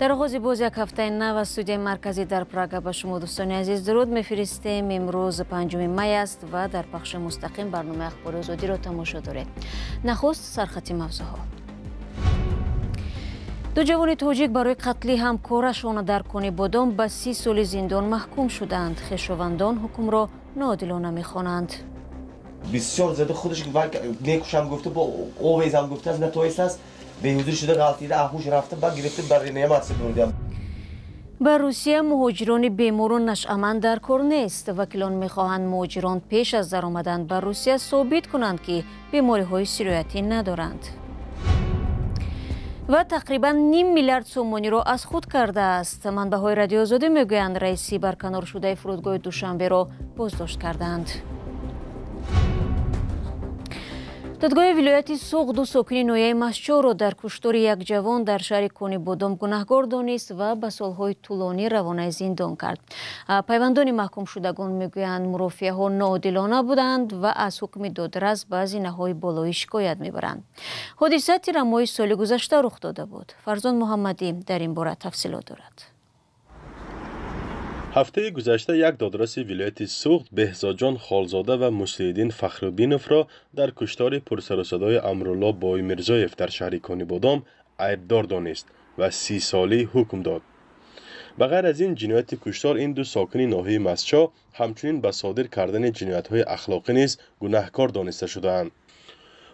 Дар оғози боз як ҳафтаи нав аз студияи марказӣ дар Прага ба шумо дӯстони азиз дуруд мефиристем. Имрӯз 5 май аст ва дар пахши мустақим барномаи Ахбори Озодиро тамошо доред. Нахуст сархати мавзӯъҳо. Ду ҷавони тоҷик барои қатли ҳамкорашон дар Конибодом ба 30 соли зиндон маҳкум шуданд. Хешовандон ҳукмро ноодилона мехонанд. Бисёр зада худаш мекушам гуфта, бо овезам гуфта, натоист аст. Беҳузур шуда ғалтида, аҳуш рафта, ба гирифта ба реаниматсия бурдам. Ба Русия муҳоҷирони бемору нашъаманд дар кор нест. Вакилон мехоҳанд муҳоҷирон пеш аз даромадан ба Русия собит кунанд, ки бемориҳои сироятӣ надоранд. Ва тақрибан ним миллиард сомониро аз худ кардааст. Манбаъҳои Радиои Озодӣ мегӯянд, раиси барканоршудаи фурудгоҳи Душанберо боздошт карданд. Додгоҳи вилояти Суғд ду сокини ноҳияи Мастчоҳро дар куштори як ҷавон дар шаҳри Конибодом гунаҳгор донист ва ба солҳои тӯлонӣ равонаи зиндон кард. Пайвандони маҳкумшудагон мегӯянд, мурофиаҳо ноодилона буданд ва аз ҳукми додрас ба зинаҳои болоӣ шикоят мебаранд. Ҳодиса тирамоҳи соли гузашта рух дода буд. Фарзон Муҳаммадӣ дар ин бора тафсилот дорад. Ҳафтаи гузашта як додраси вилояти Суғд Беҳзодҷон Холзода ва Муслиҳиддин Фахриддиновро дар куштори пурсарусадои Амрулло Боймирзоев дар шаҳри Конибодом айбдор донист ва 30 солӣ ҳукм дод. Ба ғайр аз ин ҷинояти куштор, ин ду сокини ноҳияи Мастчоҳ ҳамчунин ба содир кардани ҷиноятҳои ахлоқӣ низ гунаҳкор дониста шудаанд.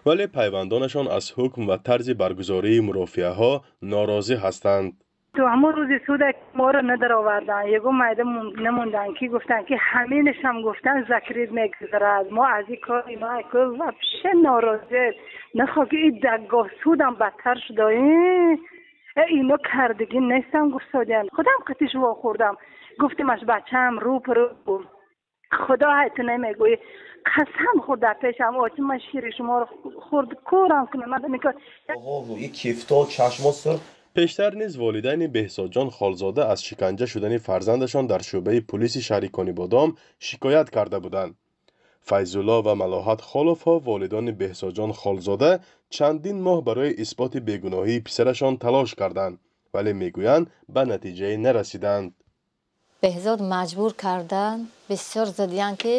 Вале пайвандонашон аз ҳукм ва тарзи баргузории мурофиаҳо норозӣ ҳастанд. То ҳамон рӯзи суда моро надароварданд, ягон майда намонданд, ки гуфтанд, ки ҳаминашам гуфтанд закрит мегузарад. Мо аз ин кор ино вообще норозӣ нахо, ки и даггоҳ судам бадтар шуда. Ино кардагӣ нестам гуфтодиан. Худам қатиш вохӯрдам, гуфтимаш бачаам рӯ парӯ, худо ҳай ту намегӯӣ, қасам хӯрд дар пешам, очи ман шири шуморо хӯрд, кӯрам кунам. Кифто чашмо сурх. Пештар низ волидайни Беҳзодҷон Холзода аз шиканҷа шудани фарзандашон дар шӯъбаи пулиси шаҳри Конибодом шикоят карда буданд. Файзулло ва Малоҳат Холовҳо, волидони Беҳзодҷон Холзода, чандин моҳ барои исботи бегуноҳии писарашон талош карданд, вале мегӯянд, ба натиҷае нарасиданд. Беҳзод маҷбур карданд, бисёр задиян, ки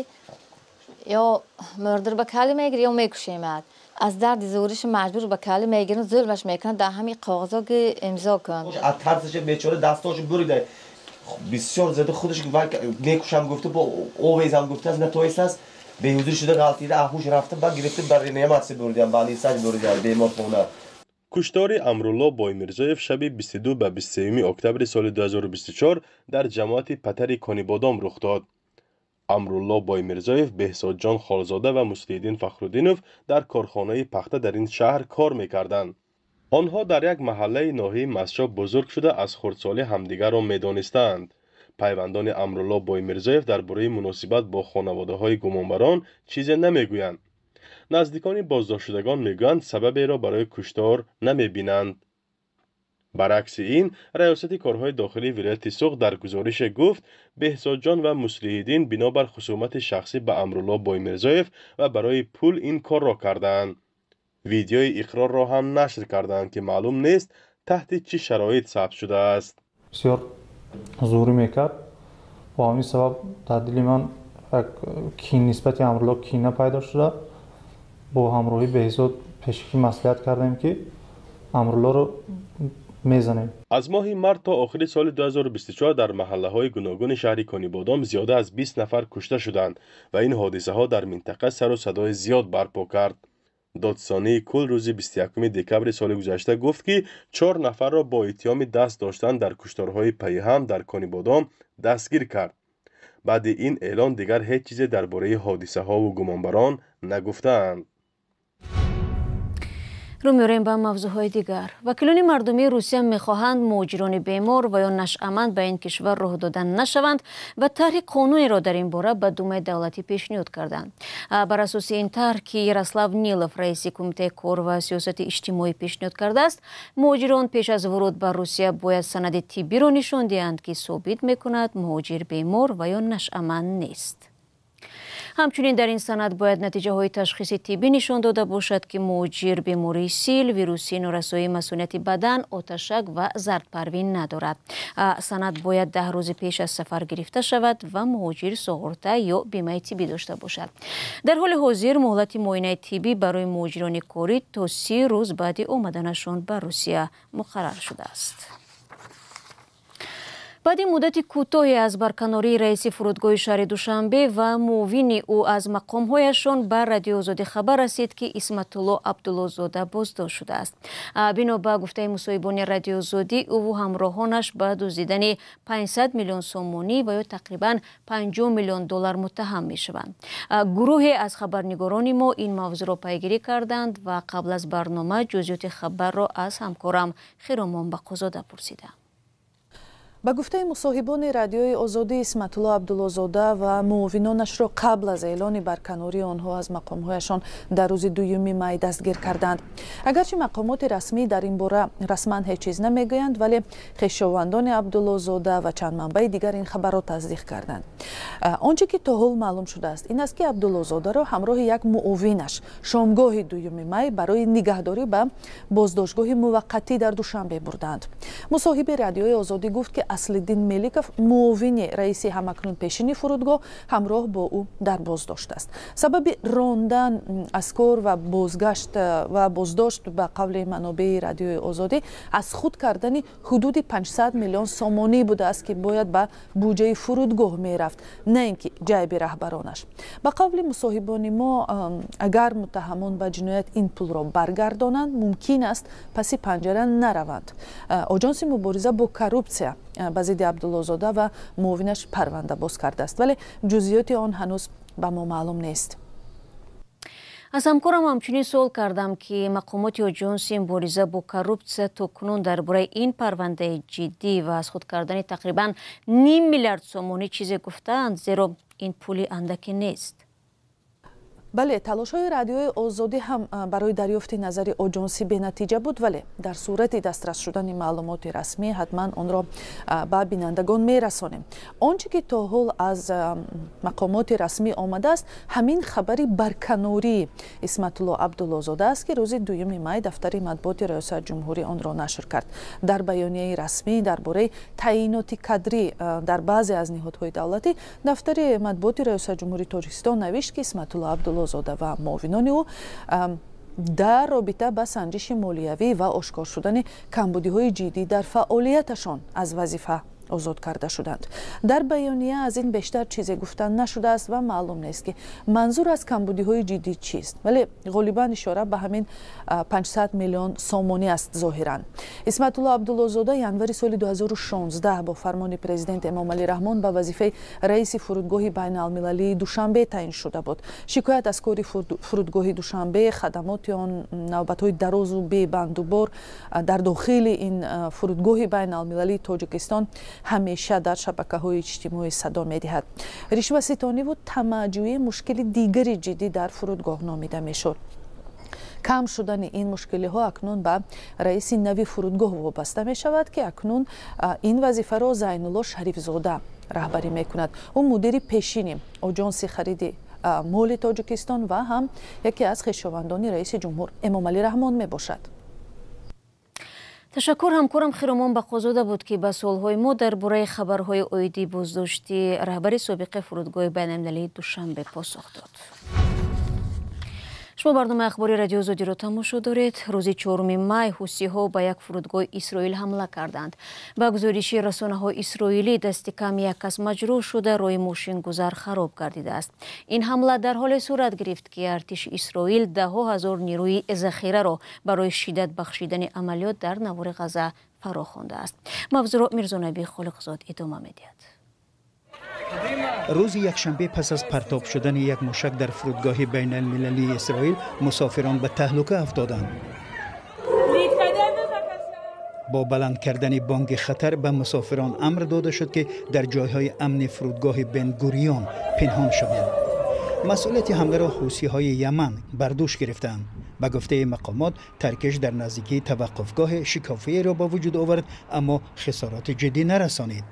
ё мурдир ба калӣ мегирӣ, ё мекушемад. Аз дарди зӯриш маҷбур ба калӣ мегиранд, зулмаш мекунанд, дар ҳамин коғазо ки имзо кун. Аз тарсаш бечора дастошо бурида, бисёр зада худаш мекушам гуфта, бо овезам гуфта, натоист аст. Беҳузур шуда ғалтида, аҳуш рафта, ба гирифта ба реаниматсия бурдиам, ба нисаҷ бурдиам беморхона. Куштори Амрулло Боймирзоев шаби 22 ба 23 октябри соли 2024 дар ҷамоати Патари Конибодом рух дод. Амрулло Боймирзоев, Беҳзодҷон Холзода ва Муслиҳиддин Фахруддинов дар корхонаи пахта дар ин шаҳр кор мекарданд. Онҳо дар як маҳаллаи ноҳияи Мастчоҳ бузург шуда, аз хурдсолӣ ҳамдигарро медонистаанд. Пайвандони Амрулло Боймирзоев дар бораи муносибат бо хонаводаҳои гумонбарон чизе намегӯянд. Наздикони боздоштшудагон мегӯянд, сабаберо барои куштор намебинанд. Баръакси ин, раёсати корҳои дохилии вилояти Суғд дар гузорише гуфт, Беҳзодҷон ва Муслиҳиддин бинобар хусумати шахсӣ ба Амрулло Боймирзоев ва барои пул ин корро кардаанд. Видеои иқрорро ҳам нашр кардаанд, ки маълум нест, таҳти чӣ шароит сабт шудааст. Бисёр зӯрӣ мекард. Бо ҳамин сабаб дар дили ман як нисбати Амрулло кина пайдо шуда. Бо ҳамроҳии Беҳзод пешакӣ маслиҳат кардем, ки Амруллоро мезанем. Аз моҳи март то охири соли 2024 дар маҳаллаҳои гуногуни шаҳри Конибодом зиёда аз 20 нафар кушта шуданд ва ин ҳодисаҳо дар минтақа сару садои зиёд барпо кард. Додсонии кул рӯзи 21 декабри соли гузашта гуфт, ки чор нафарро бо иттиҳоми даст доштан дар кушторҳои пайҳам дар Конибодом дастгир кард. Баъди ин эълон дигар ҳеҷ чизе дар бораи ҳодисаҳову гумонбарон нагуфтаанд. Рӯ меорем ба мавзӯъҳои дигар. Вакилони мардумии Русия мехоҳанд муҳоҷирони бемор ва ё нашъаманд ба ин кишвар роҳ дода нашаванд ва тарҳи қонунеро дар ин бора ба Думаи давлатӣ пешниҳод карданд. Бар асоси ин тарҳ, ки Ярослав Нилов, раиси кумитаи кор ва сиёсати иҷтимоӣ, пешниҳод кардааст, муҳоҷирон пеш аз вуруд ба Русия бояд санади тиббиро нишон диҳанд, ки собит мекунад, муҳоҷир бемор ва ё нашъаманд нест. Ҳамчунин дар ин санад бояд натиҷаҳои ташхиси тиббӣ нишон дода бошад, ки муҳоҷир бемории сил, вирусии норасоии масунияти бадан, оташак ва зардпарвӣ надорад. Санад бояд 10 рӯзи пеш аз сафар гирифта шавад ва муҳоҷир суғурта ё бимаи тиббӣ дошта бошад. Дар ҳоли ҳозир муҳлати муоинаи тиббӣ барои муҳоҷирони корӣ то 30 рӯз баъди омаданашон ба Русия муқаррар шудааст. Баъди муддати кӯтоҳе аз барканории раиси фурудгоҳи шаҳри Душанбе ва муовини ӯ аз мақомҳояшон ба Радиои Озодӣ хабар расид, ки Исматулло Абдуллозода боздошт шудааст. Бино ба гуфтаи мусоҳибони Радиои Озодӣ, ӯву ҳамроҳонаш ба дуздидани 500 миллион сомонӣ ва ё тақрибан 50 миллион доллар муттаҳам мешаванд. Гурӯҳе аз хабарнигорони мо ин мавзӯъро пайгирӣ карданд ва қабл аз барнома ҷузъиёти хабарро аз ҳамкорам Хиромон Бақозода пурсидам. Ба гуфтаи мусоҳибони Радиои Озодӣ, Исматулло Абдуллозода ва муовинонашро қабл аз эълони барканории онҳо аз мақомҳояшон дар рӯзи 2 май дастгир карданд. Агарчи мақомоти расмӣ дар ин бора расман ҳеҷ чиз намегӯянд, вале хешовандони Абдуллозода ва чанд манбаи дигар ин хабарро тасдиқ карданд. Он чӣ ки то ҳол маълум шудааст ин аст, ки Абдуллозодаро ҳамроҳи як муовинаш шомгоҳи 2 май барои нигаҳдорӣ ба боздоштгоҳи муваққатӣ дар Душанбе бурданд. Мусоҳиби Радиои Озодӣ гуфт, ки Аслиддин Меликов, муовини раиси ҳамакнун пешини фурудгоҳ, ҳамроҳ бо ӯ дар боздошт аст. Сабаби рондан аз кор ва бозгашт ва боздошт, ба қавли манобеи Радиои Озодӣ, аз худ кардани ҳудуди 500 миллион сомонӣ будааст, ки бояд ба буҷаи фурудгоҳ мерафт, на ин ки ҷайби раҳбаронаш. Ба қавли мусоҳибони мо, агар муттаҳамон ба ҷиноят ин пулро баргардонанд, мумкин аст паси панҷара нараванд. Оҷонси мубориза бо коррупсия ба зидди Абдуллозода ва муовинаш парванда боз кардааст, вале ҷузъиёти он ҳанӯз ба мо маълум нест. Аз ҳамкорам ҳамчунин суол кардам, ки мақомоти оҷонси мубориза бо коррупсия то кунун дар бораи ин парвандаи ҷиддӣ ва аз худ кардани тақрибан ним миллиард сомонӣ чизе гуфтаанд, зеро ин пули андаке нест. Бале, талошҳои Радиои Озодӣ ҳам барои дарёфти назари оҷонсӣ бенатиҷа буд, вале дар сурати дастрас шудани маълумоти расмӣ ҳатман онро ба бинандагон мерасонем. Он чӣ ки то ҳол аз мақомоти расмӣ омадааст, ҳамин хабари барканории Исматулло Абдуллозода аст, ки рӯзи 2 май дафтари матбуоти Раёсати ҷумҳурӣ онро нашр кард. Дар баёнияи расмӣ дар бораи таъиноти кадрӣ дар баъзе аз ниҳодҳои давлатӣ дафтари матбуоти Раёсати ҷумҳурии Тоҷикистон навишт, ки Исматулло Абдуллозода ва муовинони ӯ дар робита ба санҷиши молиявӣ ва ошкор шудани камбудиҳои ҷиддӣ дар фаъолияташон аз вазифа озод карда шуданд. Дар баёния аз ин бештар чизе гуфта нашудааст ва маълум нест, ки манзур аз камбудиҳои ҷиддӣ чист, вале ғолибан ишора ба ҳамин 500 миллион сомонӣ аст зоҳиран. Исматулло Абдуллозода январи соли 2016 бо фармони президент Эмомалӣ Раҳмон ба вазифаи раиси фурудгоҳи байналмилалии Душанбе таъин шуда буд. Шикоят аз кори фурудгоҳи Душанбе, хадамоти он, навбатҳои дарозу бебандубор дар дохили ин фурудгоҳи байналмилалии Тоҷикистон ҳамеша дар шабакаҳои иҷтимоӣ садо медиҳад. Ришваситониву тамаъҷӯӣ мушкили дигари ҷиддӣ дар фурудгоҳ номида мешуд. Кам шудани ин мушкилиҳо акнун ба раиси нави фурудгоҳ вобаста мешавад, ки акнун ин вазифаро Зайнулло Шарифзода раҳбарӣ мекунад. Ӯ мудири пешини оҷонси хариди моли Тоҷикистон ва ҳам яке аз хешовандони раиси ҷумҳур Эмомалӣ Раҳмон мебошад. Ташаккур. Ҳамкорам Хиромон Бақозода буд, ки ба суолҳои мо дар бораи хабарҳои оиди боздошти раҳбари собиқи фурудгоҳи байналмилалии Душанбе посух дод. Шумо барномаи ахбори Радиои Озодиро тамошо доред. Рӯзи 4 май ҳусиҳо ба як фурудгоҳи Исроил ҳамла карданд. Ба гузориши расонаҳои исроилӣ, дасти кам як кас маҷрӯҳ шуда, роҳи мошингузар хароб гардидааст. Ин ҳамла дар ҳоле сурат гирифт, ки артиши Исроил даҳҳо ҳазор нерӯи захираро барои шиддат бахшидани амалиёт дар навори Ғаза фаро хондааст. Мавзӯъро Мирзонаби Холиқзод идома медиҳад. Рӯзи якшанбе пас аз партоб шудани як мушак дар фурудгоҳи байналмилалии Исроил мусофирон ба таҳлука афтоданд. Бо баланд кардани бонги хатар ба мусофирон амр дода шуд, ки дар ҷойҳои амни фурудгоҳи Бен-Гурион пинҳон шаванд. Масъулияти ҳамларо ҳусиҳои Яман бар дӯш гирифтаанд. Ба гуфтаи мақомот, таркиш дар наздикии таваққуфгоҳи шикофиеро ба вуҷуд овард, аммо хисороти ҷиддӣ нарасонид.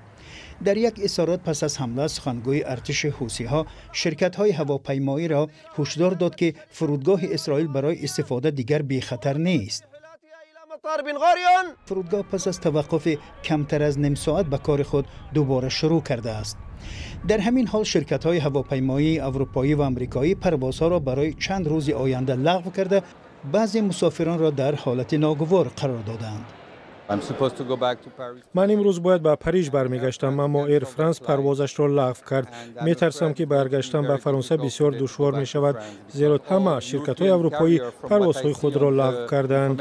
Дар як изҳорот пас аз ҳамла, сухангӯи артиши ҳусиҳо ширкатҳои ҳавопаймоиро ҳушдор дод, ки фурудгоҳи Исроил барои истифода дигар бехатар нест. Фурудгоҳ пас аз таваққуфи камтар аз ним соат ба кори худ дубора шурӯъ кардааст. Дар ҳамин ҳол ширкатҳои ҳавопаймоии аврупоӣ ва амрикоӣ парвозҳоро барои чанд рӯзи оянда лағв карда, баъзе мусофиронро дар ҳолати ногувор қарор додаанд. Ман имрӯз бояд ба Париж бармегаштам, аммо Эйр Франс парвозашро лағв кард. Метарсам, ки баргаштан ба Фаронса бисёр душвор мешавад, зеро ҳама ширкатҳои аврупоӣ парвозҳои худро лағв карданд.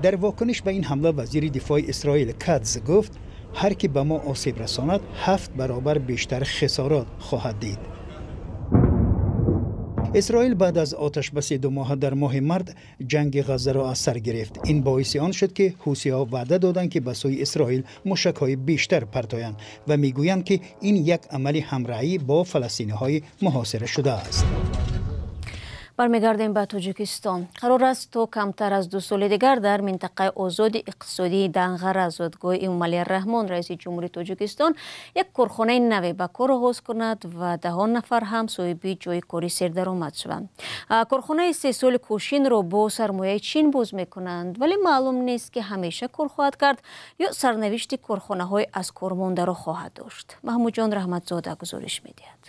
Дар вокуниш ба ин ҳамла вазири дифои Исроил Катз гуфт, ҳар ки ба мо осеб расонад, 7 баробар бештар хисорот хоҳад дид. Исроил баъд аз оташбаси 2 моҳа дар моҳи март ҷанги Ғаззаро аз сар гирифт. Ин боиси он шуд, ки ҳусиҳо ваъда доданд, ки ба сӯи Исроил мушакҳои бештар партоянд ва мегӯянд, ки ин як амали ҳамраҳӣ бо фаластиниҳои муҳосира шудааст. Бармегардем ба Тоҷикистон. Қарор аст то камтар аз 2 соли дигар дар минтақаи озоди иқтисодии Данғара, зодгоҳи Эмомалӣ Раҳмон, раиси ҷумҳури Тоҷикистон, як корхонаи наве ба кор оғоз кунад ва даҳон нафар ҳам соҳиби ҷои кори сердаромад шаванд. Корхонаи истеҳсоли кӯшинро бо сармояи Чин боз мекунанд, вале маълум нест, ки ҳамеша кор хоҳад кард ё сарнавишти корхонаҳои аз кор мондаро хоҳад дошт. Маҳмудҷон Раҳматзода гузориш медиҳад.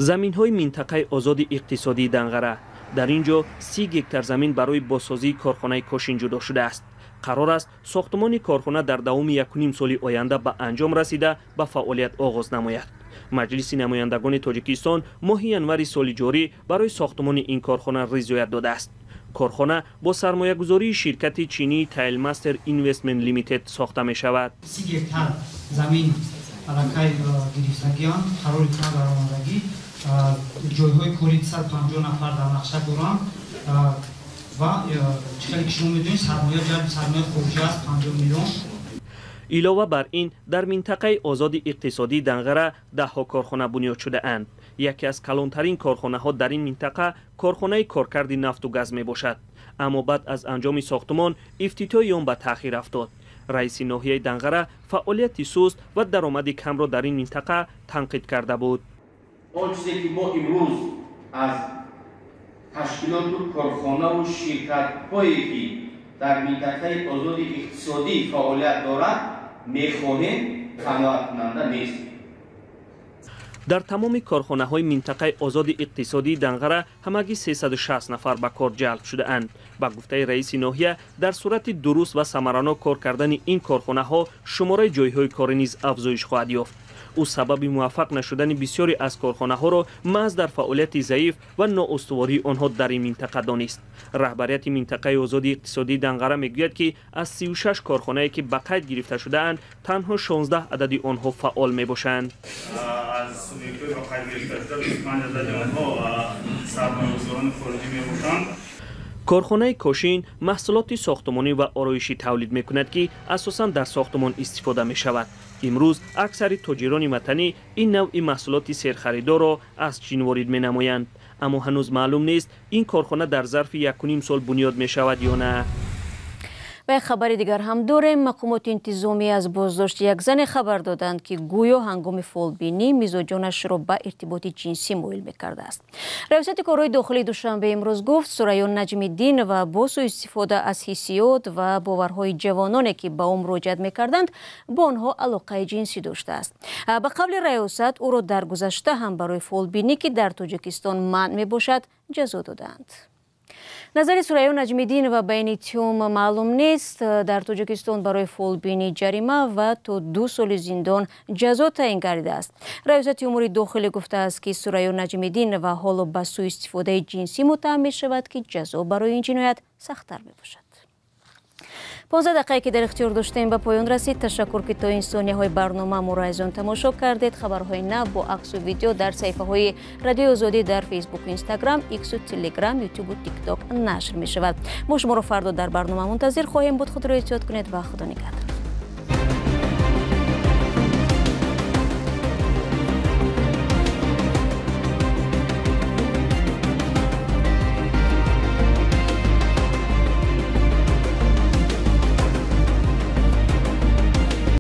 Заминҳои минтақаи озоди иқтисодии Данғара. Дар ин ҷо 30 гектар замин барои бозсозии корхонаи кошин ҷудо шудааст. Қарор аст сохтмони корхона дар давоми 1,5 соли оянда ба анҷом расида ба фаъолият оғоз намояд. Маҷлиси намояндагони Тоҷикистон моҳи январи соли ҷорӣ барои сохтмони ин корхона ризоят додааст. Корхона бо сармоягузории ширкати чинии Тайлмастер Инвестмент Лимитед сохта мешавад. 30 гектар замин аллакай гирифтагианд, қарори кунад дар омодагӣ. Ҷойҳои кори 250 нафар дар нақша доранд ва чӣ хеле ки шумо медонед, сармоя ҷалби сармояи хориҷӣ аст 50 миллион. Илова бар ин, дар минтақаи озоди иқтисодии Данғара даҳҳо корхона бунёд шудаанд. Яке аз калонтарин корхонаҳо дар ин минтақа корхонаи коркарди нафту газ мебошад. Аммо баъд аз анҷоми сохтмон ифтитоҳи он ба таъхир афтод. Раиси ноҳияи Данғара фаъолияти суст ва даромади камро дар ин минтақа танқид карда буд. Он чизе ки мо имрӯз аз ташкилоту корхонаву ширкатҳое ки дар минтақаи озоди иқтисодӣ фаъолият дорад мехоҳем, қаноаткунанда нест. Дар тамоми корхонаҳои минтақаи озоди иқтисодии Данғара ҳамагӣ 360 нафар ба кор ҷалб шудаанд. Ба гуфтаи раиси ноҳия, дар сурати дуруст ва самаранок кор кардани ин корхонаҳо шумораи ҷойҳои корӣ низ афзоиш хоҳад ёфт. Ӯ сабаби муваффақ нашудани бисёре аз корхонаҳоро маҳз дар фаъолияти заиф ва ноустувории онҳо дар ин минтақа донист. Раҳбарияти минтақаи озоди иқтисодии Данғара мегӯяд, ки аз 36 корхонае ки ба қайд гирифта шудаанд, танҳо 16 адади онҳо фаъол мебошанд. Аз субъектҳои ба қайд гирифташуда 25 адади онҳо сармоягузорони хориҷӣ мебошанд. Корхонаи кошин маҳсулоти сохтмонӣ ва ороишӣ тавлид мекунад, ки асосан дар сохтмон истифода мешавад. Имрӯз аксари тоҷирони ватанӣ ин навъи маҳсулоти серхаридорро аз Чин ворид менамоянд. Аммо ҳанӯз маълум нест, ин корхона дар зарфи 1,5 сол бунёд мешавад ё на. Ва як хабари дигар ҳам дорем. Мақомоти интизомӣ аз боздошти як зане хабар доданд, ки гӯё ҳангоми фолбинӣ мизоҷонашро ба иртиботи ҷинсӣ муил мекардааст. Раёсати корҳои дохилии Душанбе имрӯз гуфт, Сурайё Наҷмиддинова бо суистифода аз ҳиссиёт ва боварҳои ҷавононе, ки ба ӯ муроҷиат мекарданд, бо онҳо алоқаи ҷинсӣ доштааст. Ба қавли раёсат, ӯро дар гузашта ҳам барои фолбинӣ, ки дар Тоҷикистон манъ мебошад, ҷазо додаанд. Назари Сурайё Наҷмиддинова ба ин иттиҳом маълум нест. Дар Тоҷикистон барои фолбинӣ ҷарима ва то 2 соли зиндон ҷазо таъин гардидааст. Раёсати умури дохилӣ гуфтааст, ки Сурайё Наҷмиддинова ҳоло ба суистифодаи ҷинсӣ муттаҳам мешавад, ки ҷазо барои ин ҷиноят сахттар мебошад. 15 дақиқае ки дар ихтиёр доштем ба поён расид. Ташаккур, ки то ин сонияҳои барнома моро азизон тамошо кардед. Хабарҳои нав бо аксу видео дар саҳифаҳои Радиои Озодӣ дар Фейсбуку Инстаграм, Иксу, Телеграм, Ютубу Тикток нашр мешавад. Мо шуморо фардо дар барнома мунтазир хоҳем буд. Худро эҳтиёт кунед ва Худо нигаҳдор.